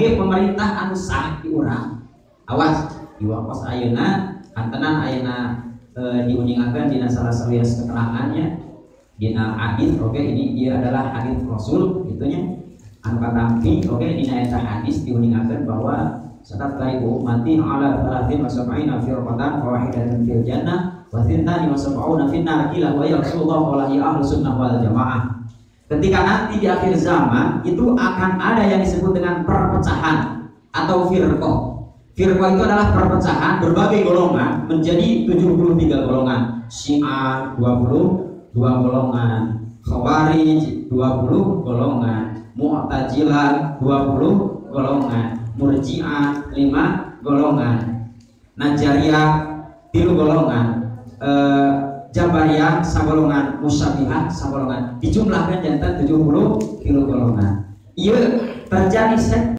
Oke, pemerintah anu sah di urang. Awas di wakos ayeuna kantenan ayeuna diuningakeun dina salah sawios keterangannya dina hadis. Oke, ini dia adalah hadis Rasul gitunya anu katampi. Oke, dina eta hadis diuningakeun bahwa sataftariqu ummati ala 73 firqatan, fawahidatun fil jannah wa thintani wa sab'una finnar. Qila wa ya Rasulullah, qala ya ahlus sunnah wal jamaah. Ketika nanti di akhir zaman itu akan ada yang disebut dengan perpecahan atau firqah. Firqah itu adalah perpecahan berbagai golongan menjadi 73 golongan. Syiah 22 golongan, Khawarij 20 golongan, Mu'tazilah 20 golongan, Murji'ah 5 golongan, Najariyah 3 golongan, Jabariyah sagolongan, Musyabbihah sagolongan. Dijumlahkan janten 70 tilu golongan. Iya, terjadi.